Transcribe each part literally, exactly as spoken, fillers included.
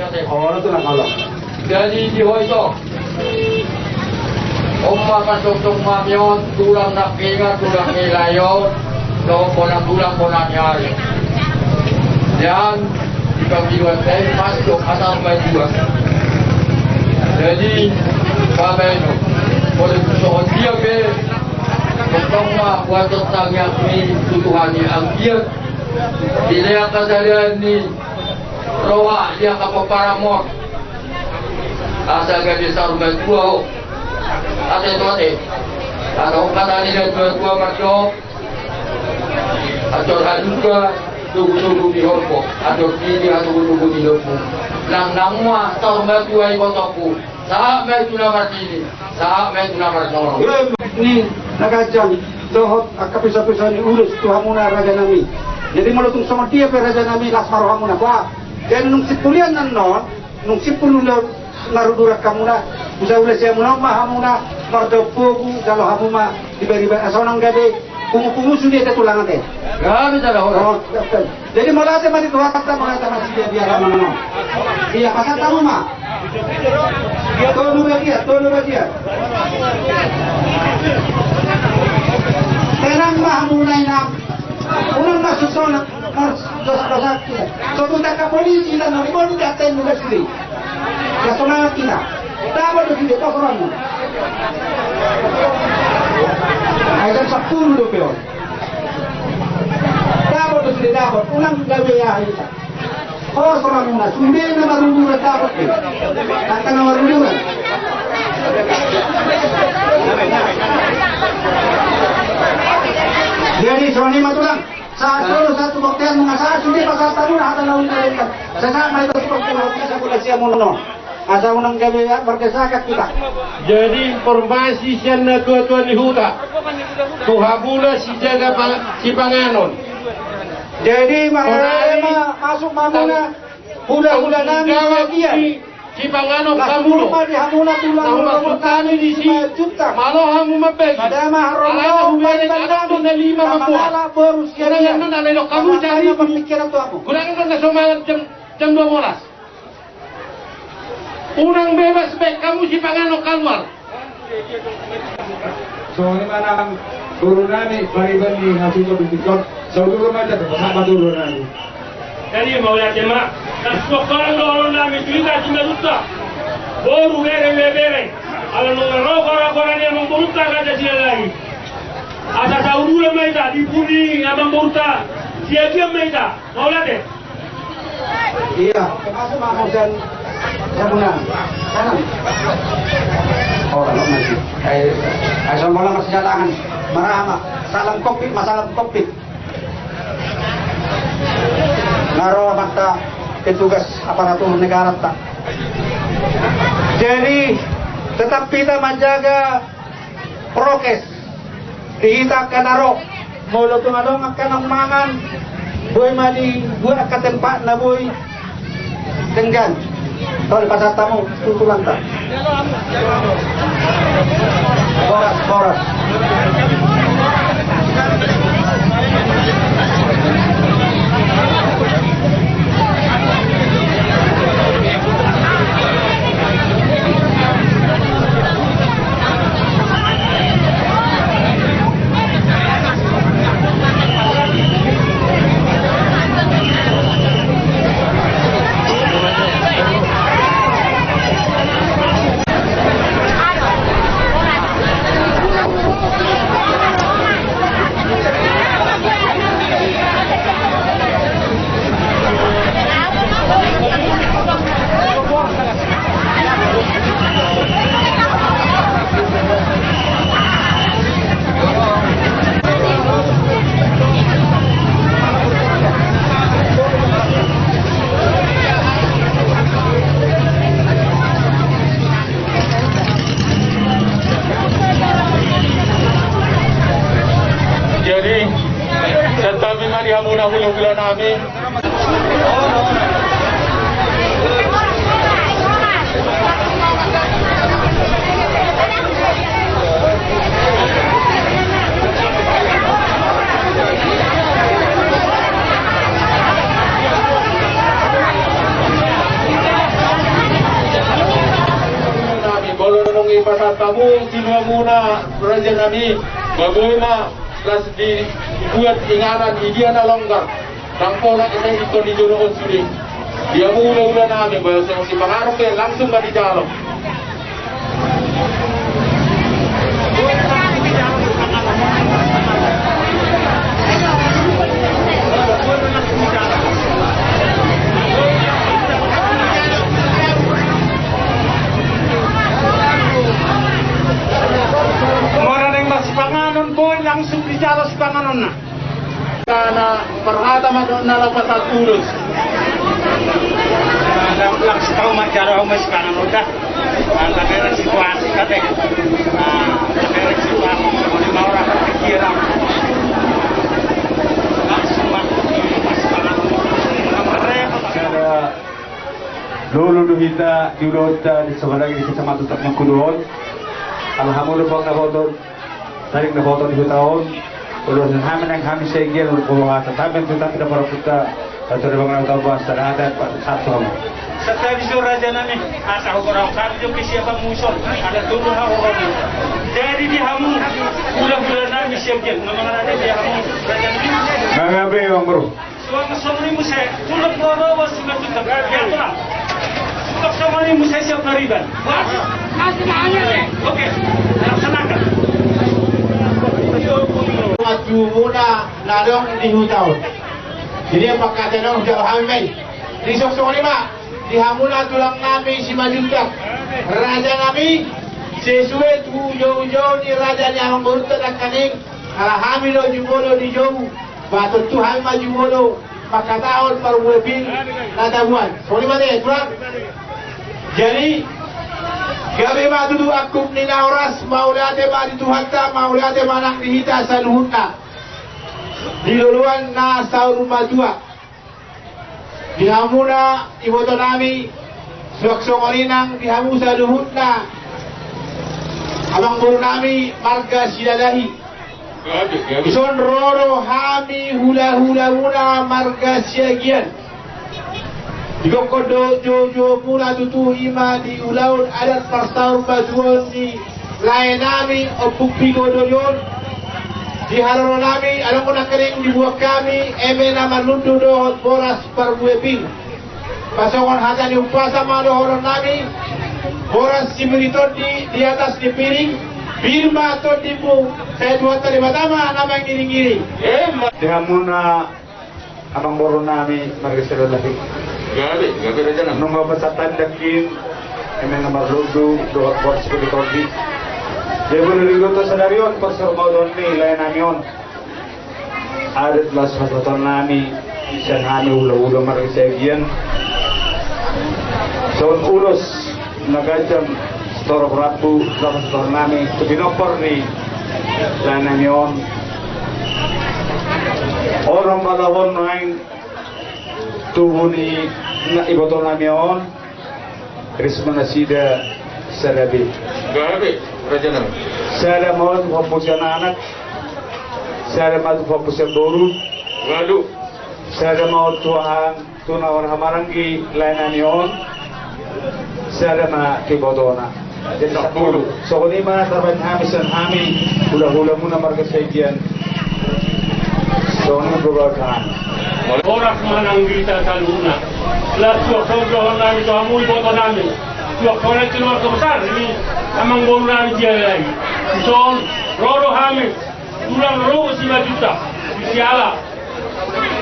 Olo, tulang, olo. Jadi di ho ito, on ma pandokhon nami on, tulang nangkiningan, tulang ni lae on, dohot bona tulang, bona ni ari. Dan di pangidoan nami mandok hata matua. Jadi babaen on, molo tung songon dia pe, tongtong ma buat tangiang ni tu Tuhan i, anggiat dilehon hasadaan ni roha di angka pomparanmon, asa gabe saur matua ho. Ate tu ate, asa on hata ni natuatua mandok: Anjor halumpang togutogu ni horbo, anjor tinggi hatogutogu ni lombu. Nangnang ma saur matua ibotongku, sahat ma i tu na martini, sahat ma i tu na marnono. Ni na ganjang dohot angka pisapisaon ni ulos tu hamuna rajanami. Jadi molo tung songon dia pe rajanami, las ma rohamuna. Bah, jadi nung simpulian annon, nung simpul ulos, maruduran hamuna, huula-ula sian hamuna ma hamuna, mardaun pogu jalo hamu ma dibari-bari, asa unang gabe pungu-pungu sude ate tulang ate. Gabe jala horas. Oh, betul. Jadi mauliate ma di Tuhanta, mauliate ma di dia, dia ma. Ia, pasahat hamu ma. Tolu bagian, tolu bagian. Tenang ma hamuna, inang. Unang ma susona. Dos, dos, dos, dos. So tu tangkap polisi dan nang bom datang juga sini. Ya, semangat kita. Dapat do sude, pos rohamu. Ai jam sampulu dope on. Dapat do sude, dapat. Unang gabe ya, ai. Pos rohamuna, sude na maruduran dapat. Angka na maruduran. Jadi, songon i ma tulang. Sahat solu, sahat tu bontean, nunga sahat sude pasahat hamuna hata na uli na lekan. Sahat ma i tu bontean, sahat tu bontean, sahat tu bontean. Asa unang gabe mardesakan hita. Jadi informasi sian natuatua ni huta tu hamuna sijaga pa-, sipanganon. Jadi marhaha ma, masuk ma hamuna. Hulahula nami di bagian. Sipanganon hamu do. Las ma di hamuna tulang. Maksud nami disi, malo hamu mambagi. Alana hubereng adong do na lima mamboan. Unang annon, alai didok hamu jam lima. Unang annon na so mangan jam, jam dua bolas. Unang bebas be hamu sipanganon kaluar. Songon i ma nang boru nami, pariban ni hasuhuton di tingki on, saudara ma jatuh, sama boru nami. Jadi mauliate ma, tasuhon do olo nami tu hita simanjujung. Boru, bere, bere, bere. Ala nunga ro gora-gora ni amangborunta Raja Silalahi. Asa saudara ma hita, di pudi amangborunta Siagian ma hita. Mauliate. Ia, termasuk Mang Husen Sabunan. Kanan. Oh, kalau masih. Eh, eh, sombong masih jalan. Marama. Salam kopi, masalah kopi. Naro mata petugas aparatur negara ta. Jadi, tetap kita menjaga prokes. Di hita angka na ro, molo tung adong angka na mangan, boi ma dibuat angka tempatna boi denggan. Tole pasahat hamu tu tulangta. Boras, boras. Jadi, santabi ma di hamuna hulahula nami. Pasahat hamu sinuamuna, raja nami, boi ma las dibuat inganan di dia na longgar. Ndang pola ate ingkon dijolo on sude. Di hamu hulahula nami, boi seng sipanganon be, langsung ma dijalo. Molo naeng masipanganon, boi langsung dijalo sipanganonna. Karena parhata ma dohot na laho pasahat ulos. Langsung tau ma jalo, au ma sipanganon da. Tabereng situasi kate. Tabereng situasi. Molo ma ora pikiran. Langsung ma sipanganon. Sada lolo do hita di ulaonta di, apalagi di Kecamatan Mangkudu on. Ala hamu do pang na boto. Taring na boto di huta on. Ulos ni hami nang hami segian ulos pembahasan hami tu tapi na para puta. Atau di bangunan tahu bahas terhadap satu. Satabi jo raja nami, asa hukorang satabi jo pisi apa muson, ada tulu hau. Jadi di hamu, hulahula nami segian, memang ada di hamu, raja nami. Nggak ngabe, Bang Bro. Suang songon i muse, tulak bawa-bawa sudah tutup. Ya, tulang. Tulak songon i muse siap mariban. Oke, laksanakan. Maju muna na adong di huta on. Jadi, apa kata dong, jauh hami. Di sok songon i ma, di hamuna tulang nami Simanjuntak. Raja nami, sesuai tu ujo-ujo ni raja ni amangborunta nangkaning, ala hami do jumolo di jou. Ba tontu hami ma jumolo mangkatahon parbue pir na tabuan. Songon i ma te, tulang. Jadi, gabe ma tutu angkup ni na horas, mauliate ma di Tuhanta, mauliate ma nang di hita saluhutna. Di loloan na saur matua. Di hamuna iboto nami, suang songon i nang di hamu saluhutna amangboru nami marga Silalahi. Dison ro do hami hulahulamuna marga Siagian. Digokkon do joujoumuna tutu i ma di ulaon adat parsaur matuaon ni lae nami Ompung Pigodoli on. Di haroro nami adong do nangkaning dibuat hami eme na marlundu dohot boras parbue pir. Pasongon hata ni umpasa ma dohonon nami, boras sipir ni tondi di atas ni piring, pir ma tondimu, sai Tuhanta Debata ma na mangiringiring. Di hamuna amangboru nami marga Silalahi. Gabe, gabe raja nami. Nunga pasahat tanda kin, eme na marlundu dohot boras sipir ni tondi. Jadi molo di huta sadari on, parsaur matuaon ni lae nami on. Adat las pasahaton nami, sian hami hulahula marga Siagian. Songon ulos na ganjang, sitorop rambu, las pasahaton nami tu pinompar ni lae nami on. Ora malahon naeng tubu ni na iboto nami on. Risma nasida sada be. Gabe, raja nami. Sada ma on tu pampusian anak. Sada ma tu pampusian boru. Lalu. Sada ma on tu ahang, tu na marhahamaranggi lae nami on. Sada ma tu ibotona. Jadi sapulu. Songon i ma tarbaen hami sian hami hulahulamuna marga Siagian. Songon i ma. Horas ma nang di hita saluhutna. Las suang songon dohonon nami tu hamu iboto nami. Suang songon i keluarga besar ni amangboru nami Silalahi. Dison ro do hami tulang ro Simanjuntak. Di siala.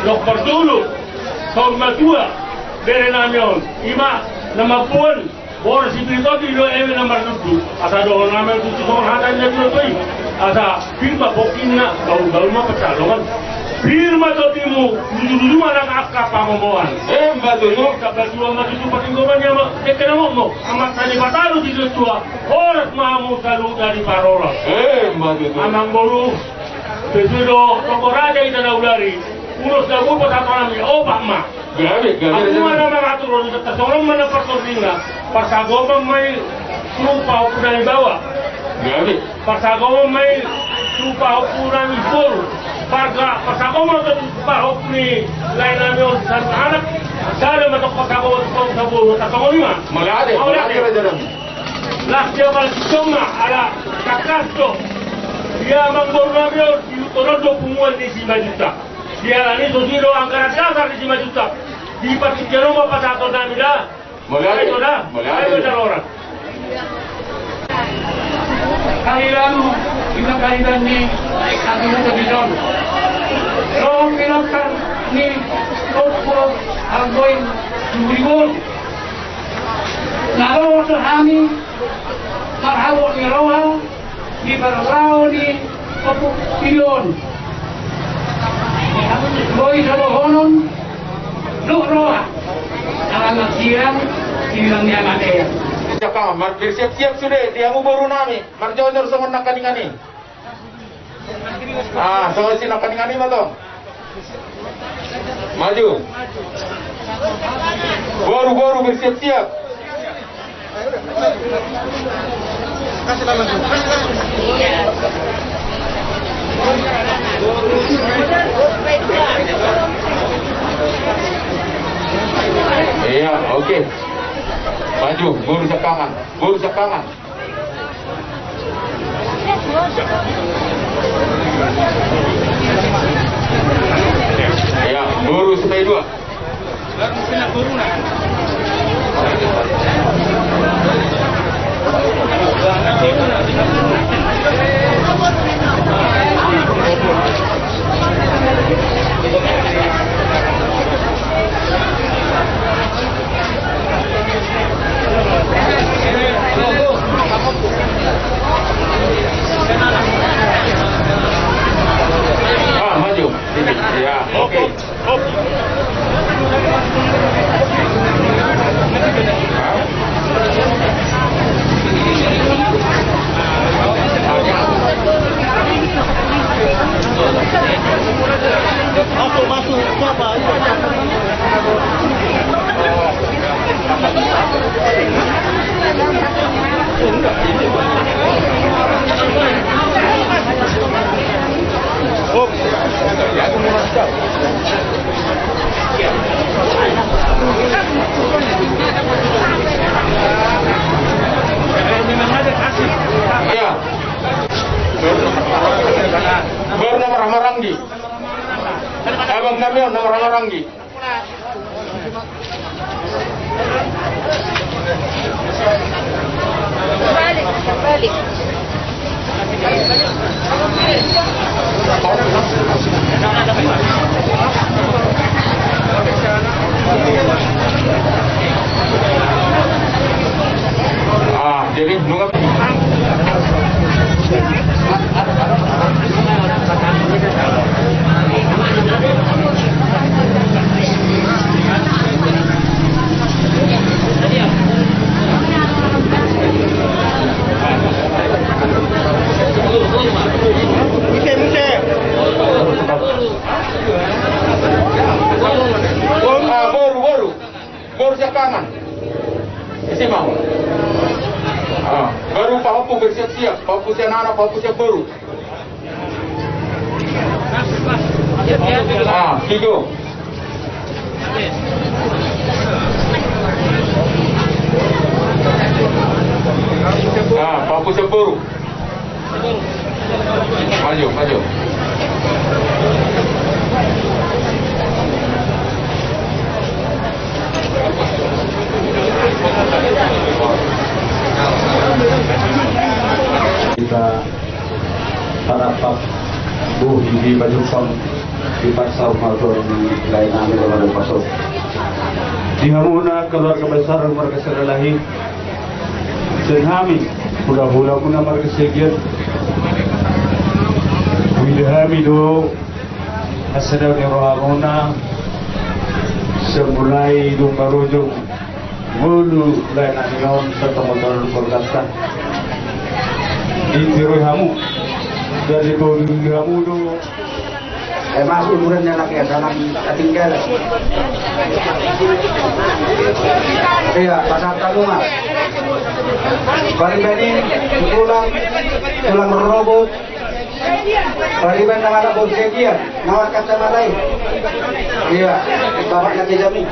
Dok partolu. Saur matua. Bere nami on. I ma na mamboan. Boras sipir ni tondi do eme na marlundu. Asa dohonon nami tutu songon hata ni natuatua i. Asa pir ma pongki na gaulgaul ma pansalongan. Pir ma tondimu, lutu-lutu ma nang angka pangomoan. Emma tutu. Sabatua ma tutu patinggoman ni ama, dengke na momo. Amanta Debata do di tua. Horas ma hamu saluhutna diparhoras. Emma tutu. Amangboru. Sesuai do tonggo raja hita na hulari. Ulos na boi pasahaton nami opat ma. Gabe, gabe. Ahu ma na mangatur on, tarsongon ma na partondianna. Parsagoman ma i tu pahompu nami baoa. Gabe. Parsagoman ma i tu pahompu nami boru. Parga, parsagoman tu pahompu ni lae nami on sada anak. Sada ma tong parsagoman tu pahompu na boru. Tarsongon i ma. Mauliate, mauliate. Mauliate, raja nami. Las dia pala sintong ma ala tangkas do. Dia amangboru nami on dihuthon do punguan ni Simanjuntak. Dia ala ni i so sude do anggaran dasar ni Simanjuntak. Di partingkian on ma pasahaton nami da. Mauliate. Ayo da. Mauliate. Ayo da, Lora. Kalilalu, ima kaliban ni satu muka bison. Lo pilokar ni Ompu Anggoing Sumuribur. Na ro do hami marhabot ni roha di parlao ni Ompu Pilion. Boi so dohonon, dohot roha. Ala manghilang, hilang ni hamatean. Siap, Paman. Marsiap-siap sude di hamu boru nami. Marjojor songon nangkaningan i. Ah, songon si nangkaningan i ma tong. Maju. Boru, boru, bersiap-siap. Iya, oke. Maju, boru siap, Paman. Boru siap, Paman. Ya, boru sampai dua. Ah, maju. Ya, oke. Iya. Boru na marhaha maranggi. Abang nami on na marhaha maranggi. Ah, jadi nunga. Ah, boru, boru. Boru siap, Paman. Isi mau. Ah, boru pahompu bersiap-siap, pahompu sian anak, pahompu sian boru. Ah, tigo. Ah, pahompu sian boru. Maju, maju. Hita tarapap buhi di Bajumpang di Parsau Malbor di lain ame dalam pasok. Di hamuna keluarga besar marga Siralahi, sian hami hulahula muna marga Siagian, huida hami do hasadaon ni rohamuna, sian mulai dung marujung ngolu lain ame on, serta motor berkata. Ditiroi hamu dari bolu hamu do. Eh, masuk umurannya anaknya, dalam ketinggalan. Iya, pasal kamu mah. Paling bani tulang, tulang robot. Pariban nama anak bonsai dia, nama kacamata i. Iya, bapak nanti jamin.